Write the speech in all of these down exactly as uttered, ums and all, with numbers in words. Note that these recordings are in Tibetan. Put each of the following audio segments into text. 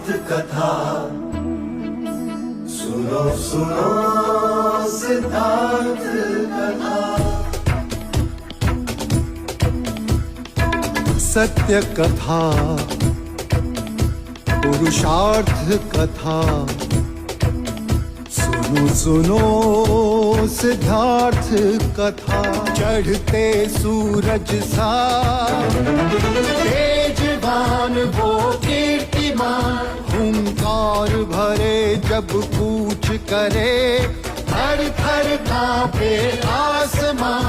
कथा सुनो सुनो सिद्धार्थ कथा। सत्य कथा पुरुषार्थ कथा सुनो सुनो सिद्धार्थ कथा। चढ़ते सूरज सा तेजवान वो कीर्तिमान हुंकार भरे जब कूच करे थर थर कांपे आसमां।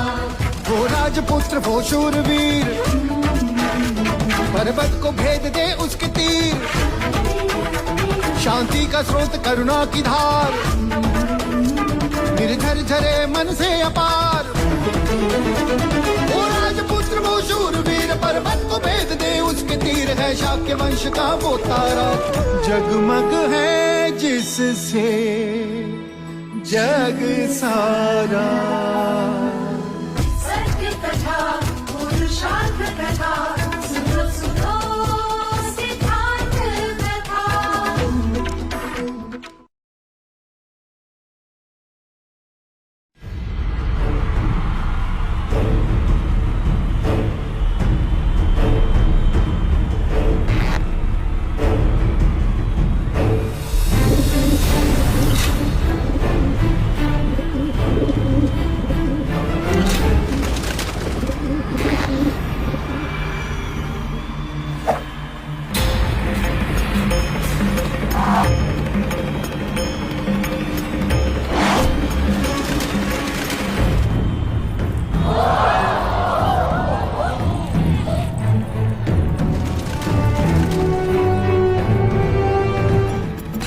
वो राजपुत्र वो शूरवीर पर्वत को भेद दे उसके तीर। शांति का स्रोत करुणा की धार निर्झर झरे मन से अपार। वो राजपुत्र वो शूरवीर पर्वत को भेद दे उसके तीर है शाक्य वंश का वो तारा। जगमग है जिससे जग सारा। सत्य कथा पुरुषार्थ कथा सुनो सुनो सिद्धार्थ कथा।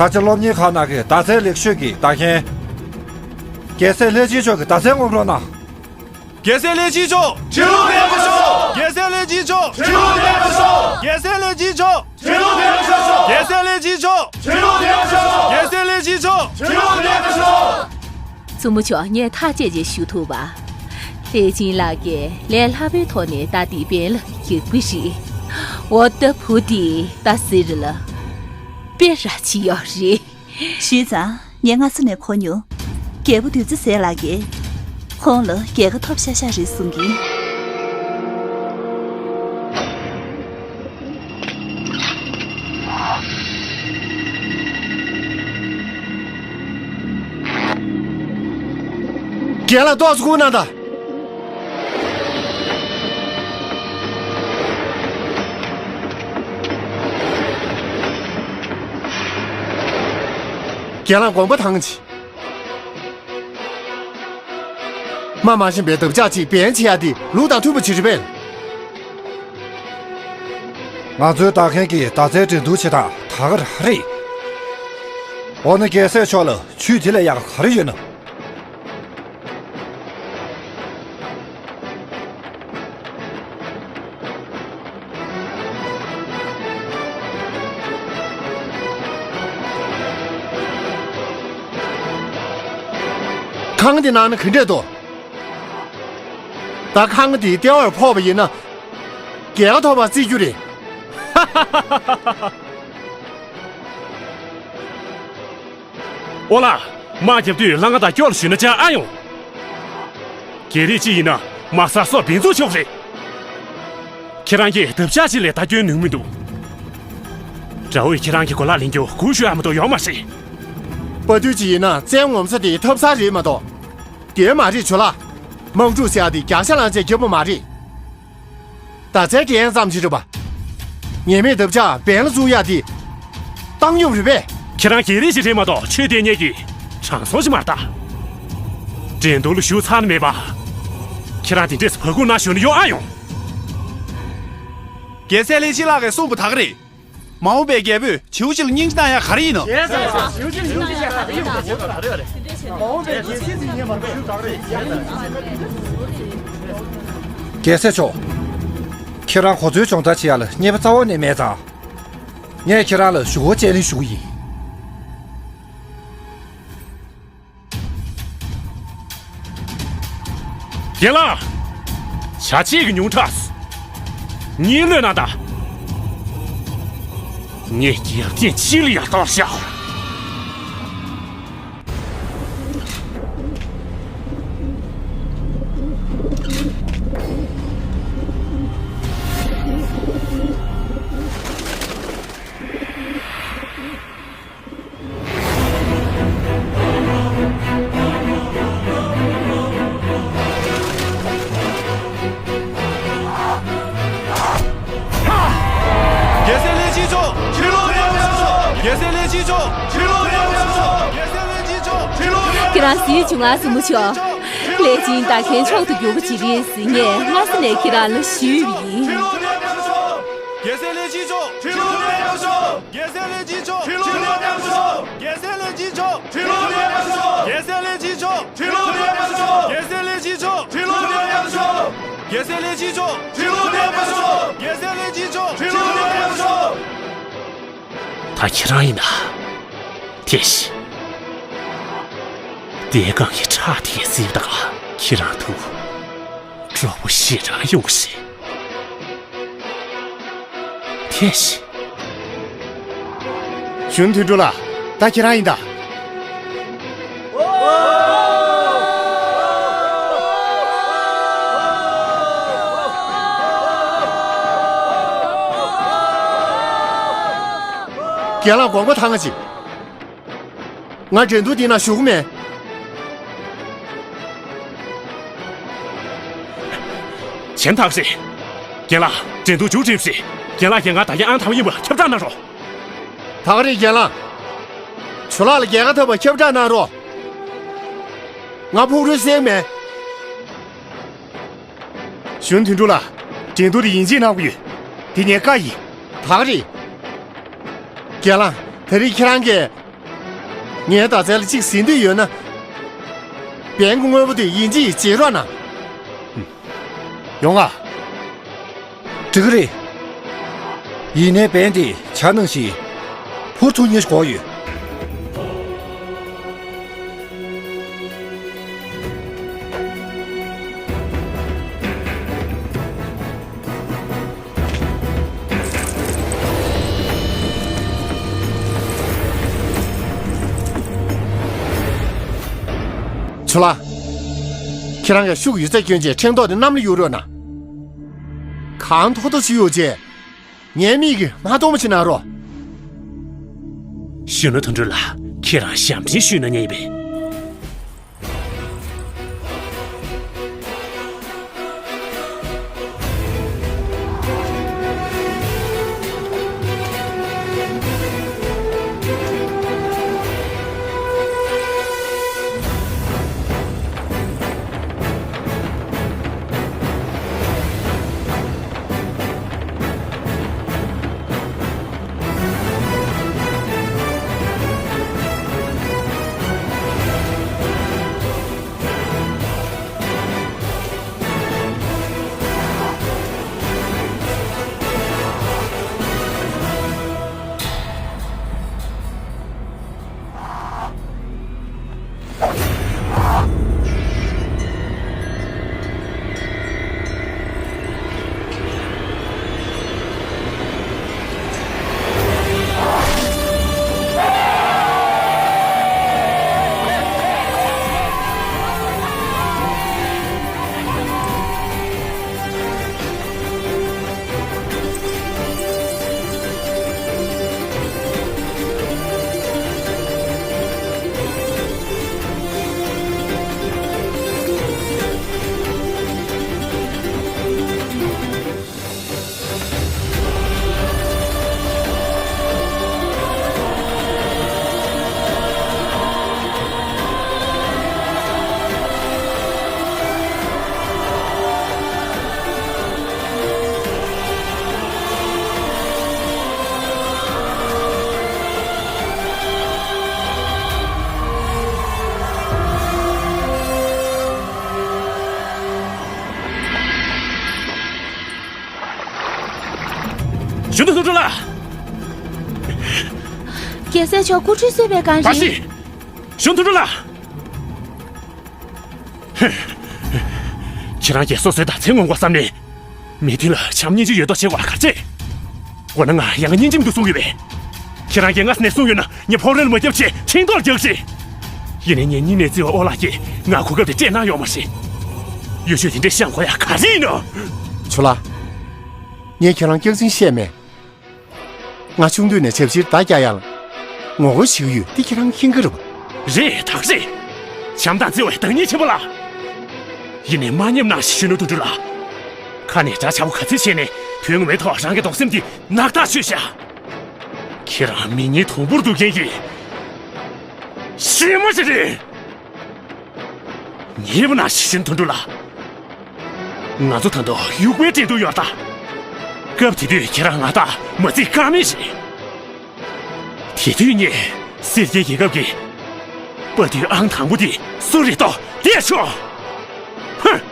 ད་ཆ་སློབ་གཉེར་ཁང་ནང་གི་མདའ་རྩེད་ལེགས་ཤོས་ཀྱི་མདའ་མཁན། རྒྱལ་སྲས་ལྷས་བྱིན་མཆོག་གི་མདའ་རྩེད་སློབ་གྲོགས་གནང་། རྒྱལ་སྲས་ལྷས་བྱིན་མཆོག་ཁྲི་ལོ་བརྟན་པར་ཤོག་རྒྱལ་སྲས་ལྷས་བྱིན་མཆོག་ཁྲི་ལོ་བརྟན་པར་ཤོག་རྒྱལ་སྲས་ལྷས་བྱིན་མཆོག་ཁྲི་ལོ་བརྟན་པར་ཤོག་རྒྱལ་སྲས་ལྷས་བྱིན་མཆོག་ཁྲི་ལོ་བརྟན་པར་ཤོག་རྒྱལ་སྲས་ལྷས་བྱིན་མཆོག་ཁྲི་ལོ་བརྟན་པར་ཤོག་བཙུན་མོ་མཆོག་ངས་ཐག་བཅད་རྗེས་ཞུ་ཐུབ་པ། ལྷས་བྱིན་ལགས་ཀྱིས་ལས་སླ་པོའི་ཐོག་ནས་མདའ་འདི་འབེན་ལ་རྒྱག་པ་རེད། འོ་ད་བུ་འདིས་མདའ་གཟེར་ལ་དཔེ་ར་བྱེད་ཡོད་རེད། ཞུས་ཙང་ངས་སྔ་ས་ནས་གོ་མྱོང་། རྒྱལ་པོ་བདུད་རྩི་ཟས་ལགས་ཀྱིས་ཁོང་ལ་རྒྱལ་ཁ་ཐོབ་ཤག་ཤག་རེད་གསུང་གིན། རྒན་ལགས་ཏོག་ཙམ་སྒུག་གནང་དང་། རྒན་ལགས་དགོངས་པ་དྭངས་ཅིག་དམར་མ་ཞིམ་པའི་འདབ་ཆགས་ཅིག་འབེན་བྱེད་ཡ་དེ་ལུགས་དང་མཐུན་པ་ཅིག་རེད་པས། ང་ཚོའི་བདག་མཁན་གྱིས་མདའ་རྩེད་འགྲན་བསྡུར་བྱེད་སྟངས་ད་ག་རང་རེད། འོ་ན་རྒྱལ་སྲས་མཆོག་ལ་ཆུས་དེ་ལས་ཡག་ག་རེ་ཡོད་ན། ཁང་འདི་ནང་ན་ག་འདྲས་འདུག་ད་ཁང་འདི་ལྟེ་བར་ཕོག་པ་ཡིན་ན། རྒྱལ་ཁ་ཐོབ་པ་བརྩི་རྒྱུ་རེད། ཨོ་ལགས། དམག་རྒྱབ་དུས་ལྷ་ང་དང་སྐྱོར་ཞུས་ན་ཅང་ཨ་ཡོང་། རྒྱལ་རིགས་གཅིག་ཡིན་ན་དམག་སར་སྲོག་འབེན་འཛུགས་ཆོག་རེད། ཁྱེད་རང་གིས་འདབ་ཆགས་གཅིག་ལས་ད་སྐྱོན་ནུས་མི་འདུག་དགྲ་བོས་ཁྱེད་རང་གི་གོ་ལག་ལེན་རྒྱུ་སྒུག་ཤོག་ཡ་མ་གཏོགས་ཡོང་མ་སྲིད། དཔའ་རྟུལ་གཅིག་ཡིན་ན་བཙན་ངོམ་ས་དེ་ཐབ་ཚང་རེད་མ་གཏོགས། དེ་མ་རེད་ཇོ་ལགས། དམག་འཁྲུག་ཟེར་ཡ་དེ་རྒྱག་ཤ་ལངས་བྱས་རྒྱབ་པ་མ་རེད། མདའ་རྩལ་འགྲན་ཙམ་ཞིག་རེད་པ། ཉེས་མེད་འདབ་ཆགས་འབེན་ལ་བཙུགས་ཡ་དེ། བཏང་སྙོམས་རེད་པས། ཁྱེད་རང་རྒྱལ་རིགས་ཤིག་རེད་མ་གཏོགས་ཆོས་དད་མཁན་གྱི་དྲང་སྲོང་ཞིག་མ་རེད་ད། འགྲན་བསྡུར་ལ་ཞུགས་ཚར་ནི་མེད་པ། ཁྱེད་རང་དེ་འདྲས་སུ་བ་ཀུན་ན་ཞོན་ཡོང་ཨ་ཡོང་། རྒྱལ་སྲས་ལྷས་བྱིན་ལགས་ཀྱིས་གསུངས་པ་ད་ག་རེད། མ་འོངས་པའི་རྒྱལ་པོས་བྱིའུ་ཅིག་ལ་སྙིང་རྗེ་བཏང་ཡ་ག་རེ་ཡིན་ནམ། རྒྱལ་སྲས་མཆོག་ཁྱེད་རང་གོ་མཚོན་སྦྱོང་བརྡར་བྱེད་ཡ་ལ་རྙེད་པ་རྩ་བ་ནས་མེད་ཙང་། ངས་ཁྱེད་རང་ལ་ཞུ་སྒོ་བཅར་ལེན་ཞུ་གི་ཡིན། རྒན་ལགས། བྱ་བྱེད་ཀྱི་ཉུང་དྲགས། གཉིས་གློད་གནང་དང་། ངས་རྒྱལ་བསྟན་ཕྱི་ལ་ཡང་གཏོར་བཞག་རྒྱལ་སྲས་ལྷས་བྱིན་མཆོག་ཁྱེད་ལོ་ལེགས་པར་ཤོག་རྒྱལ་སྲས་ལྷས་བྱིན་མཆོག་ཁྱེད་ལོ་ལེགས་པར་ཤོག་རྒྱལ་སྲས་ལྷས་བྱིན་མཆོག་ཁྱེད་ལོ་ལེགས་པར་ཤོག་ཁྱེད་རང་གཟི་བྱུང་ང་སྲུ་མོ་མཆོག་ལྷས་བྱིན་ད་གིན་མཆོག་ཏུ་གྱུར་པ་ཅིག་རེད་ཟེར་ངས་སྔ་ས་ནས་ཁྱེད་རང་ལ་ཞུས་པ་ཡིན། རྒྱལ་སྲས་ལྷས་བྱིན་མཆོག་ཁྱེད་ལོ་ལེགས་པར་ཤོག་རྒྱལ་སྲས་ལྷས་བྱིན་མཆོག་ཁྱེད་ལོ་ལེགས་པར་ཤོག་རྒྱལ་སྲས་ལྷས་བྱིན་མཆོག་ཁྱེད་ལོ་ལེགས་པར་ཤོག་རྒྱལ་སྲས་ལྷས་བྱིན་མཆོག་ཁྱེད་ལོ་ལེགས་པར་ཤོག་རྒྱལ་སྲས་ལྷས་བྱིན་མཆོག་ཁྱེད་ལོ་ལེགས་པར་ཤོག་རྒྱལ་སྲས་ལྷས་བྱིན་མཆོག་ཁྱེད་ལོ་ལེགས་པར་ཤོག་རྒྱལ་སྲས་ལྷས་བྱིན་མཆོག་ཁྱེད་ལོ་ལེགས་པར་ཤོག་ད་ཁྱེད་རང་ཡིན་ན། ཐེ་ཤི། བསྟན་སྒང་གི་ཁྲག་དེ་གཟིབ་དང་ཁྱེད་རང་ཐུག་གྲོགས་པོ་ཞེ་དྲག་ཡོང་གི་རེད། ཐེ་ཤི། གཞོན་དོན་གྲུབ་ལགས། ད་ཁྱེད་རང་ཡིན་ད། རྒན་ལགས་དགོངས་པ་དྭངས་ཅིག་ང་འགྲན་བསྡུར་འདི་ནང་ཞུགས་མེད། གཞན་དག་རེད། རྒན་ལགས་འགྲན་བསྡུར་མཇུག་སྒྲིལ་རེད། རྒན་ལགས་རྒྱལ་ཁ་ད་ཡང་ཨང་དང་པོ་ཡིན་པ་ཁྱབ་བསྒྲགས་གནང་རོགས། ད་ག་རེད་རྒན་ལགས། ཇོ་ལགས་ལ་རྒྱལ་ཁ་ཐོབ་པ་ཁྱབ་བསྒྲགས་གནང་རོགས། ང་ཕུག་རོན་བསད་མེད། གཞོན་དོན་གྲུབ་ལགས། འགྲན་བསྡུར་དེ་ཡིན་གཅིག་གནང་དགོས་ཡོད། དེ་ངའི་བཀའ་ཡིན། ད་ག་རེད། རྒན་ལགས། ད་རེས་ཁྱེད་རང་གིས་ངའི་མདའ་རྩལ་ལ་གཅིག་ཟིན་འདོད་ཡོད་ན། བན་གྱི་དངོས་པོ་དེ་ཡིན་གཅིག་བརྗེ་རོགས་གནང་། ཡོང་ང་། འགྲིག་གི་རེད། ཡིན་ནའི་བན་དེ་བྱ་ནང་བཞིན་འཕུར་ཐུབ་མཁན་ཞིག་དགོས་ཡོད། ཇོ་ལགས། ཁྱེད་རང་གིས་ཤུགས་ཡོད་ཚད་བསྐྱོན་བྱས་ཕྲེང་རྡོག་དེ་གནམ་ལ་གཡུག་རོགས་གནང་། གང་མཐོ་མཐོ་ཞིག་གཡུག་བྱས། ངའི་མིག་གིས་མ་མཐོང་བ་ཞིག་གནང་རོགས། གཞོན་ནུ་དོན་གྲུབ་ལགས། ཁྱེད་རང་ཞབས་འདྲེན་ཞུས་གནང་མཁན་ཡིན་པས། གཞོན་དོན་གྲུབ་ལགས། རྒྱལ་སྲས་མཆོག་སྐུ་ཁྲུས་གསོལ་བའི་བསྒང་རེད། བཀྲ་ཤིས། གཞོན་དོན་གྲུབ་ལགས། ཁྱེད་རང་གིས་སོ་སོའི་མདའ་རྩལ་ངོམ་དགོས་བསམ་ནས། མི་མཐུན་ལ་བྱམས་སྙིང་རྗེ་ཡོད་མདོག་བྱེད་དགོས་ལ་ག་རེ་བྱེད། འོ་ན་ང་ཡང་སྙིང་རྗེ་མི་འདུག་གསུང་གི་ཡོད་པས། ཁྱེད་རང་གིས་སྔ་ས་ནས་གསུངས་ཡོད་ན། ངས་ཕོག་རོན་ལ་མ་བརྒྱབ་ཆེད་ཁྲིམས་ཐོག་རྒྱག་རེད། ཡིན་ནའི་ངའི་སྙིང་ནས་བརྩི་བའི་ཨོ་ལགས་ཀྱིས་ང་གོ་སྐབས་དེ་སྤྲད་གནང་ཡོད་མ་རེད། ཡོ་ཆུ་དེ་འདྲའི་བཤམས་དགོས་ཡ་ག་རེ་ཡིན་ནམ། ཆུ་ལགས། ངས་ཁྱེད་རང་སྐྱག་རྫུན་བཤད་མེད། ང་ཆུང་དུས་ནས་ཞབས་ཕྱིར་མདའ་རྒྱག་ཡག་ལ་ངོ་རྒོལ་བྱེད་ཀྱི་ཡོད། འདི་ཁྱེད་རང་མཁྱེན་གྱི་རེད་པ། རེད། ད་ག་རེད། བྱམས་དང་བརྩེ་བའི་བདག་ཉིད་ཆེན་པོ་ལགས། ཡིན་ནའི་མ་ཉེས་གནང་ཞིག་གཞོན་ནུ་དོན་གྲུབ་ལགས། ཁ་ནས་འདྲ་ཆགས་པོ་ག་ཚོད་བྱས་ནས་དོན་ངོ་མའི་ཐོག་རང་གི་གདུང་སེམས་འདི་ནག་ཐག་ཆོད་བཞག་ཁྱེད་རང་མི་ངན་དུམ་བུར་གཏུབ་མཁན་གྱི་གཤེད་མ་ཞིག་རེད། ཉེས་པ་གནང་ཞིག་གཞོན་ནུ་དོན་གྲུབ་ལགས། ང་ཚོ་ད་དུང་དབྱུག་པའི་འགྲན་བསྡུར་ཡོད་ད། སྐབས་དེ་དུས་ཁྱེད་རང་ང་དང་མ་བརྩིས་ཀ་མེད་རེད། དེ་དུས་ངས་སེར་སྐྱའི་རྒྱལ་ཁབ་ཀྱི་དཔའ་རྟུལ་ཨང་དང་པོ་དེ་སུ་རེད་དོ་བལྟས་ཆོག་ཧུམ།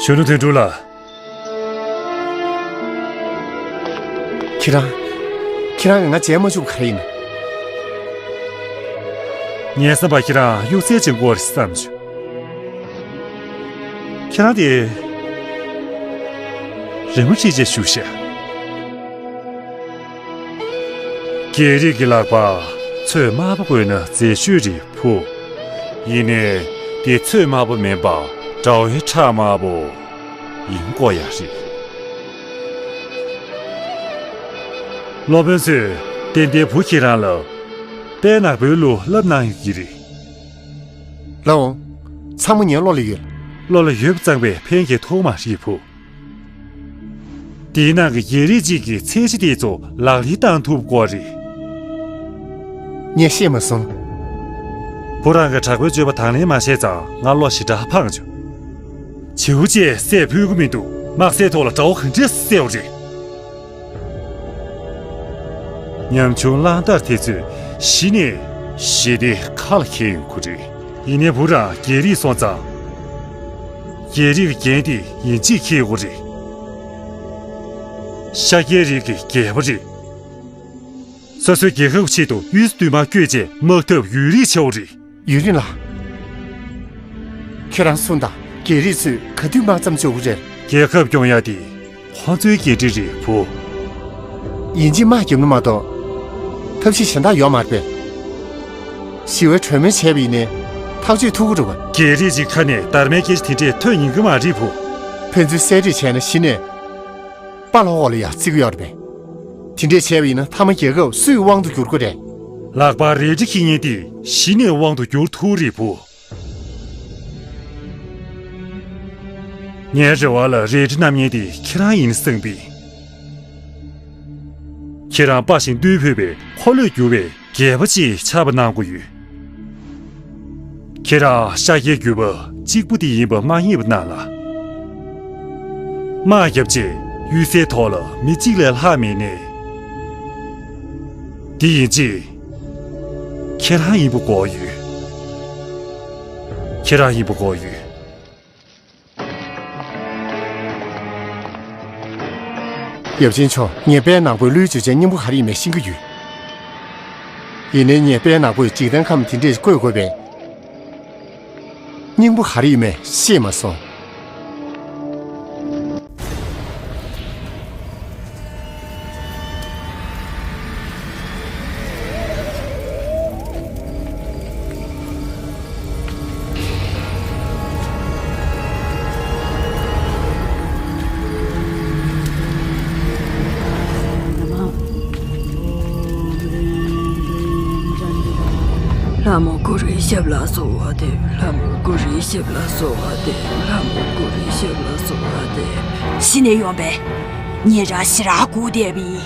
གཞོན་ནུ་དོན་གྲུབ་ལགས། ཁྱེད་རང་། ཁྱེད་རང་གིས་ང་མཇལ་མ་བཅུག་པ་ག་རེ་ཡིན། ངའི་བསམ་པར་ཁྱེད་རང་གཡུག་རྩལ་ཅན་སྐོར་རེད་བསམ་བྱུང་། ཁྱེད་རང་དེ་རི་མོ་བྲིས་རྗེས་བཞུགས་ཤག་རྒྱལ་རིགས་ཀྱི་ལག་པར་ཚོས་དམར་པོ་བགོས་ན་མཛེས་ཤོས་རེད་བུ། ཡིན་ནའི་དེ་ཚོས་དམར་པོ་མིན་པར་དགྲ་བོའི་ཁྲག་དམར་པོ་ཡིན་དགོས་ཡ་རེད། སློབ་དཔོན་ཚོས་ཏན་ཏན་བུ་ཁྱེད་རང་ལ་དཔལ་ནག་པོའི་གླུ་བསླབ་གནང་ཡོད་ཀྱི་རེད། ལགས་འོང་། ཚང་མ་ངའི་བློ་ལ་ཡོད། བློ་ལ་ཡོད་པ་ཙམ་པས་ཕན་གྱི་ཐོགས་མ་རེད་བུ། དེའི་ནང་གི་རྒྱལ་རིགས་གཅིག་གི་ཚད་གཞི་དེ་ཚོ་ལག་ལེན་བསྟར་ཐུབ་དགོས་རེད། ངས་ཤེས་མ་སོང་། བུ་རང་གི་དྲག་པོའི་སྤྱོད་པ་དང་ལེན་མ་བྱས་ཙང་ང་བློ་ཞེ་དྲག་ཕངས་བྱུང་། བྱིའུ་ཅེས་བསད་ཕོད་ཀྱི་མི་འདུག་དམག་སའི་ཐོག་ལ་དགྲ་བོ་ག་འདྲས་བསད་པ་རེད། ཉམ་ཆུང་གླང་དར་དེ་ཚོས་གཞི་ནས་ཞི་བདེ་ཁ་ལ་འཁྱེར་ཡོང་གི་རེད། ཡིན་ནའི་བུ་རང་རྒྱལ་རིགས་སོང་ཙང་། རྒྱལ་རིགས་ཀྱི་འགན་དེ་ཡིན་གཅིག་འཁྱེར་དགོས་རེད། ཤཱཀྱའི་རིགས་ཀྱི་རྒྱལ་པོ་རེད། སོ་སོའི་རྒྱལ་ཁབ་ཆེད་དུ་གཡུལ་ས་དུ་མ་བསྐྱོད་ཅེས་དམག་འཐབ་ཡུན་རིང་བྱེད་དགོས་རེད། ཡུན་རིང་ལགས། ཁྱེད་རང་གསུངས་དང་། རྒྱལ་རིགས་ཚོས་ག་དུས་དམག་མཚམས་འཇོག་གི་རེད། རྒྱལ་ཁབ་སྐྱོང་ཡ་དེ་ཁོང་ཚོའི་འགན་འཁྲི་རེད་བུ། ཡིན་གཅིག་དམག་བརྒྱབ་ན་མ་གཏོགས། ཐབས་ཤེས་གཞན་དག་ཡོད་མ་རེད་པས། ཞི་བའི་གྲོས་མོལ་བྱས་པ་ཡིན་ནའི་ཐག་གཅོད་ཐུབ་ཀྱི་རེད་པ། རྒྱལ་རིགས་ཀྱི་ཁ་ནས་སྡར་མའི་སྐད་ཆ་དེ་འདྲས་ཐོན་ཡིན་གྱི་མ་རེད་བུ། ཕན་ཚུན་གསལ་འགྲེལ་བྱས་ན་གཞི་ནས་དཔའ་ལྷོ་འོག་ལ་ཡ་བརྩི་གི་ཡོད་རེད་པས། དེ་འདྲས་བྱས་པ་ཡིན་ན་མཐའ་མ་རྒྱལ་ཁབ་སུའི་དབང་དུ་འགྱུར་གྱི་རེད། ལག་པར་རལ་གྲི་འཁྱེར་མཁན་དེ་གཞི་ནས་དབང་དུ་འགྱུར་ཐུབ་རེད་བུ། ངའི་རེ་བ་ལ་རལ་གྲི་བསྣམས་མཁན་དེ་ཁྱེད་རང་ཡིན་བསམ་པས། ཁྱེད་རང་དཔའ་ཞིང་རྟུལ་ཕོད་པའི་འཁོར་ལོས་སྒྱུར་བའི་རྒྱལ་པོ་ཅིག་ཆགས་པ་གནང་དགོས་ཡོད། ཁྱེད་རང་ཤཱཀྱའི་བརྒྱུད་པ་གཅིག་པུ་དེ་ཡིན་པ་མ་ངེས་པ་གནང་ལ། དམག་བརྒྱབ་རྗེས་གཡུལ་སའི་ཐོག་ལ་མི་གཅིག་ལས་ལྷག་མེད་ནས། དེ་ཡིན་གཅིག་ཁྱེད་རང་ཡིན་པ་དགོས་ཡོད། ཁྱེད་རང་ཡིན་པ་དགོས་ཡོད། ཡབ་ཆེན་མཆོག་ངས་དཔལ་ནག་པོའི་གླུའི་བརྗོད་བྱའི་སྙིང་པོ་ག་རེ་ཡིན་མིན་ཤེས་ཀྱི་ཡོད། ཡིན་ནའི་ངས་དཔལ་ནག་པོས་འཇིག་རྟེན་ཁམས་དེ་འདྲས་བཀོད་དགོས་པའི་སྙིང་པོ་ག་རེ་ཡིན་མིན་ཤེས་མ་སོང་། ལྷ་མོ་གུ་རུའི་ཞབས་ལ་གསོལ་བ་འདེབས། ལྷ་མོ་གུ་རུའི་ཞབས་ལ་གསོལ་བ་འདེབས། ལྷ་མོ་གུ་རུའི་ཞབས་ལ་གསོལ་བ་འདེབས། གཞི་ནས་ཡོང་པས། ངེད་རང་ཞེ་དྲག་སྒུག་བསྡད་པ་ཡིན།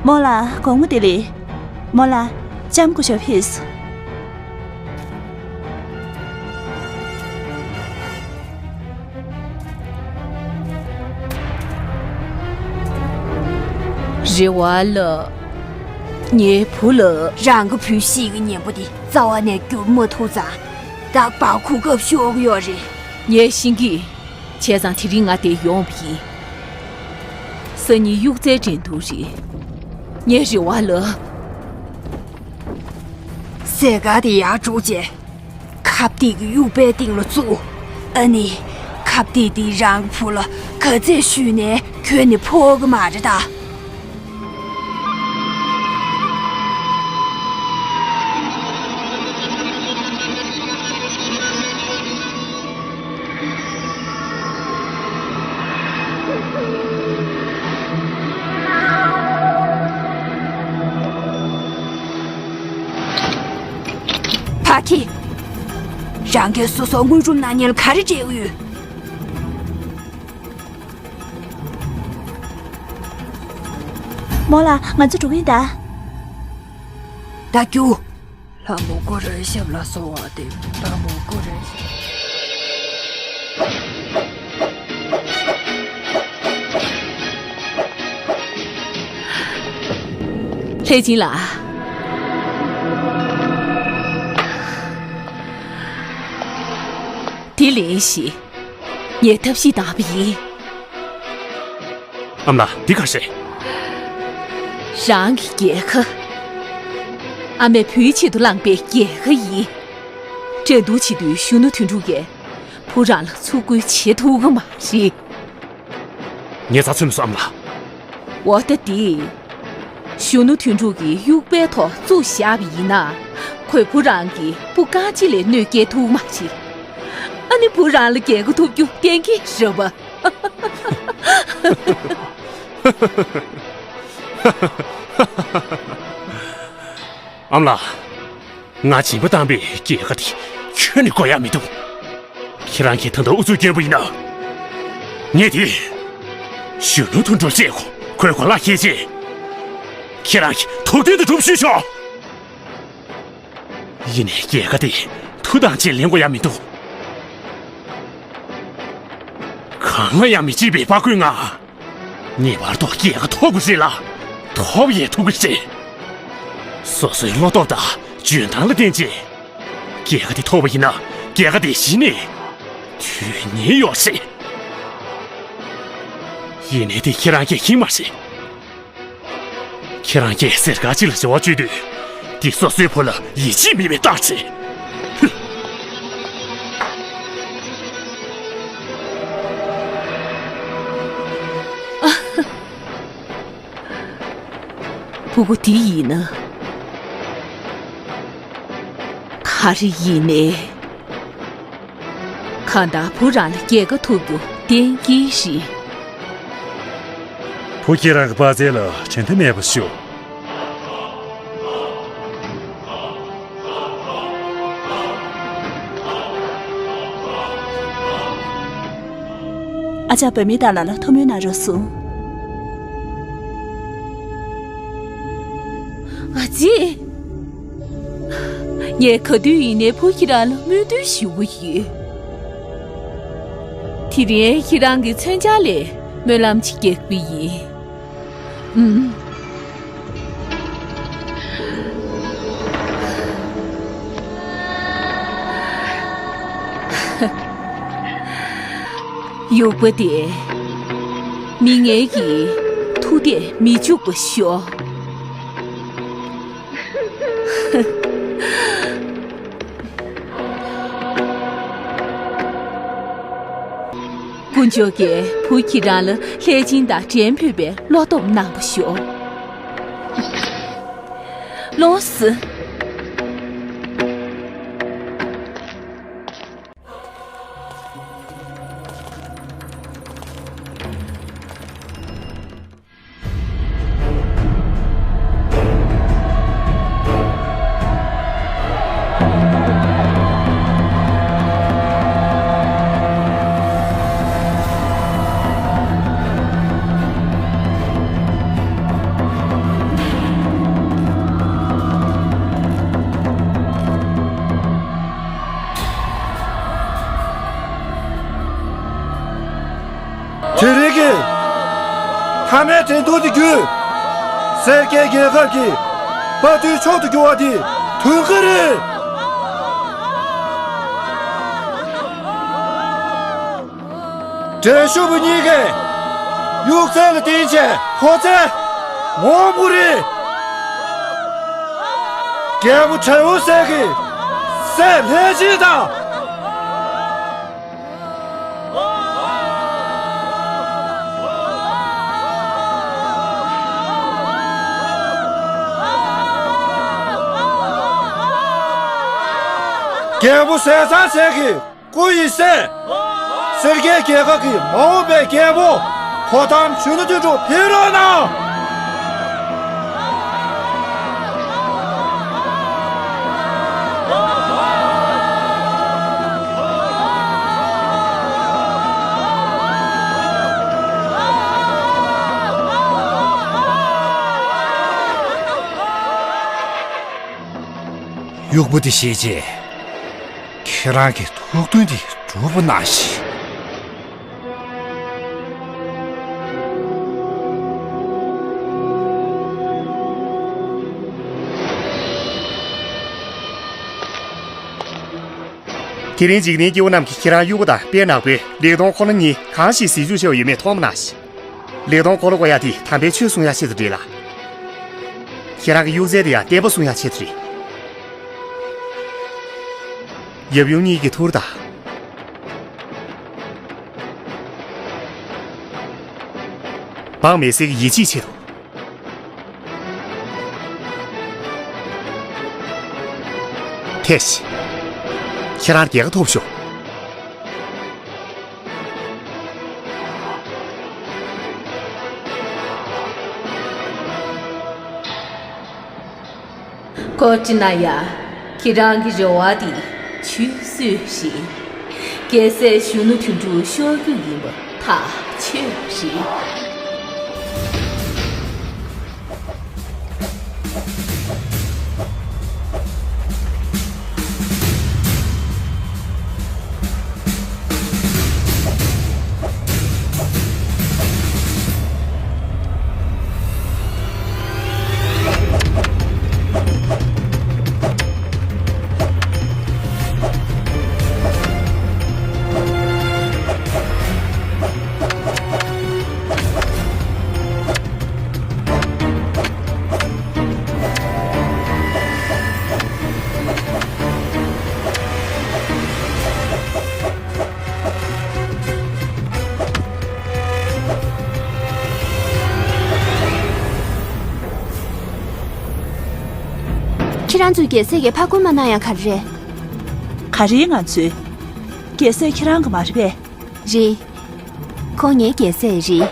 རྨོ་ལགས། དགོང་མོ་བདེ་ལེགས། རྨོ་ལགས། ལྕམ་སྐུ་ཞབས་ཕེབས་སོང་། རེ་བ་ལགས། ངའི་བུ་ལགས། རང་གི་བུའི་གཤིས་ཀྱི་གཉེན་པོ་དེ་ ལྟ་བ་ནས་བསྒྱུར་མ་ཐུབ་ཙང་། ད་བར་གོ་སྐབས་ཤོར་གི་ཡོད་རེད། ངས་ཤེས་ཀྱི། བྱས་ཙང་དེ་རིང་ང་འདིར་ཡོང་བ་ཡིན། སང་ཉིན་གཡུག་རྩལ་འགྲན་བསྡུར་རེད། ངས་རེ་བ་ལབ། ཟས་སྐལ་དེ་ཡར་སྒྲུག་བྱས། ཁབ་སྟེགས་ཀྱི་དབྱུག་པའི་སྟེང་ལ་བཙུགས། ཨ་ནི། ཁབ་སྟེགས་དེ་རང་གི་བུ་ལ་ག་ཚད་གཞུས་ནའི་ཁྱོན་ནས་ཕོག་གི་མ་རེད་ད། ཕ་ཁི། རང་གིས་སོ་སོར་དངོས་སྒྲུབ་གནང་མཁན་ལ་ག་རེ་འབྲེལ་གྱི་ཡོད། རྨོ་ལགས། ང་ཚོ་འགྲོ་གི་ཡིན་ད། ད་རྒྱུགས། ལྷ་མོ་ཀུ་རེ་ཤབ་ལ་སོགས་པ་དེ། ལྷ་མོ་ཀུ་རེ་ཤབ། ལྷས་སྦྱིན་ལགས། དེ་ལེན་ཞིག། ངས་ཐབས་ཤེས་བཏང་བ་ཡིན། ཨ་མ་ལགས། འདི་ག་རེད། རང་གི་རྒྱལ་ཁ། ཨ་མས་བུའི་ཆེད་དུ་བླངས་པའི་རྒྱལ་ཁ་ཡིན། འགྲན་བསྡུར་བྱེད་དུས་གཞོན་ནུ་དོན་གྲུབ་ཀྱིས་བུ་རང་ལ་ཚུར་རྒོལ་བྱེད་ཐུབ་ཀྱི་མ་རེད། ངས་ཚ་ཚོད་མི་སོང་། ཨ་མ་ལགས། འོ་ད་འདི། གཞོན་ནུ་དོན་གྲུབ་ཀྱིས་དབྱུག་པའི་ཐོག་བཙུགས་བཞག་པ་ཡིན་ན། ཁོས་བུ་རང་གི་སྤུ་རྐང་གཅིག་ལས་གནོད་སྐྱེལ་ཐུབ་མ་རེད། ཨ་ནི་བུ་རང་ལ་རྒྱལ་ཁ་ཐོབ་རྒྱུ་གཏན་འཁེལ་རེད་པ། ཨ་མ་ལགས། ང་སྦྱིན་པ་བཏང་པའི་རྒྱལ་ཁ་དེ་ཁྱོན་ནས་དགོས་ཡག་མི་འདུག་ཁྱེད་རང་གིས་ད་ལྟ་ཨུ་ཚུགས་སྐྱོན་པ་ཡིན་ན། ངས་དེ་གཞོན་ནུ་དོན་གྲུབ་བཤད་གོ། ཁོས་གོ་ལག་ཁྱེར་རྗེས། ཁྱེད་རང་གིས་ཐུགས་མཐུན་དུ་སྒྲུབ་ཞུས་ཤོག་ཡིན་ནའི་རྒྱལ་ཁ་དེ་མཐུ་དང་བཅས་ལེན་དགོས་ཡག་མི་འདུག་གང་ལ་ཡང་མི་བརྗེད་པའི་དཔའ་རྒོད་ང་། ངེས་པར་དུ་རྒྱལ་ཁ་ཐོབ་དགོས་རེད་ལ། ཐོབ་ཡང་ཐུབ་ཀྱི་རེད། སོ་སོའི་བློ་སྟོབས་དང་འཇོན་ཐང་ལ་བརྟེན་བྱས། རྒྱལ་ཁ་དེ་ཐོབ་པ་ཡིན་ན། རྒྱལ་ཁ་དེ་གཞི་ནས་དོན་གཉེར་ཡོད་རེད། ཡིན་ནའི་དེ་ཁྱེད་རང་གིས་ཤེས་མ་རེད། ཁྱེད་རང་གིས་ཟས་སྐལ་གཅིག་ལ་བྱ་བ་སྤྱོད་དུས། འདི་སོ་སོའི་བུ་ལ་ཡིད་ཆེས་མེད་པའི་རྟགས་རེད། ཕྲུ་གུ་འདི་ཡིན་ན། ག་རེ་ཡིན་ནའི། གང་ལྟར་བུ་རང་ལ་རྒྱལ་ཁ་ཐོབ་རྒྱུ་གཏན་འཁེལ་རེད། བུ་ཁྱེད་རང་གི་དཔའ་རྩལ་ལ་དྲན་རྟེན་མེད་པ་ཞུ། ཨ་ཅག་བུད་མེད་དག་ལ་ལ་ཐུགས་སྨོན་གནང་རོགས་གསུངས། ཨ་ཙི། ངས་ག་དུས་ཡིན་ནའི་བུ་ཁྱེད་རང་ལ་སྨོན་འདུན་ཞུ་གི་ཡོད། དེ་རིང་ཁྱེད་རང་གི་མཚོན་ཆ་ལས་སྨོན་ལམ་ཅིག་རྒྱག་གི་ཡིན། ཨུམ། དབྱུག་པ་དེས་མི་ངན་གྱི་ཐུགས་གཏད་མི་འཇུག་པ་ཤོག། དཀོན་མཆོག་གིས་བུ་ཁྱེད་རང་ལ་ལྷས་སྦྱིན་དང་འགྲན་ཕོད་པའི་བློ་སྟོབས་གནང་བ་ཤོག། ལོངས་སུ། དེ་རིང་གི་མཐའ་མའི་འགྲན་བསྡུར་དེ་བརྒྱུད། སེར་སྐྱའི་རྒྱལ་ཁབ་ཀྱི་དཔའ་རྟུལ་མཆོག་ཏུ་གྱུར་བ་དེ་དོན་ག་རེད། འདྲེན་ཤོག་བུ་གཉིས་ཀས་གཡུག་རྩལ་ལ་བརྟེན་བྱས་ཕོ་རྩལ་མོ་བུ་རི། རྒྱལ་པོ་དྲེའུ་གསལ་གྱི་སྲས་ལྷས་བྱིན་དང་། རྒྱལ་པོ་ཟས་གཙང་གསལ་གྱི་སྐུ་ཡི་སྲས། སེར་སྐྱའི་རྒྱལ་ཁབ་ཀྱི་མ་འོངས་པའི་རྒྱལ་པོ་གོ་ཐམ་གཞོན་ནུ་དོན་གྲུབ་ཕེབས་རོགས་གནང་། གཡོག་པོ་དེ་ཤེས་རྗེས། ཁྱེད་རང་གི་ཐུགས་འདུན་དེ་འགྲུབ་པ་གནང་ཞིག། དེ་རིང་འཇིག་རྟེན་སྐྱེ་བོ་རྣམས་ཀྱིས་ཁྱེད་རང་གཡུག་པོ་དང་དཔལ་ནག་པོས་ལེགས་མཐོང་འཁོར་ལོ་གཉིས་གང་ཞིག་ཟིལ་འཇུག་བྱས་པ་ཡོད་མེད་མཐོང་མ་གནང་ཞིག། ལེགས་མཐོང་འཁོར་ལོ་བསྐོར་ཡག་དེ་དམ་པའི་ཆོས་གསུང་ཡག་ཆེད་དུ་རེད་ལ། ཁྱེད་རང་གི་གཡུག་རྩལ་དེ་ཡང་བསྟན་པ་གསུང་ཡག་ཆེད་དུ་རེད། ཡབ་ཡུམ་གཉིས་ཀྱི་ཐུགས་དང་། འབངས་མི་སེར་གྱི་ཡིད་ཆེས་ཆེད་དུ། ཐེ་ཤི། ཁྱེད་རང་རྒྱལ་ཁ་ཐོབ་ཤོག། ཀོ་ཅི་ན་ཡ། ཁྱེད་རང་གི་རེ་བ་དེ་ཆུད་ཟོས་རེད། རྒྱལ་སྲས་གཞོན་ནུ་དོན་གྲུབ་ཤོར་རྒྱུ་ཡིན་པ་ཐག་ཆོད་རེད། ཁྱེད་རང་ཚོས་རྒྱལ་སྲས་ཀྱི་ཕ་རྒོད་མ་གནང་ཡག་ག་རེ་རེད། ག་རེ་ང་ཚོས། རྒྱལ་སྲས་ཁྱེད་རང་གི་མ་རེད་པས། རེད། ཁོང་ངའི་རྒྱལ་སྲས་རེད།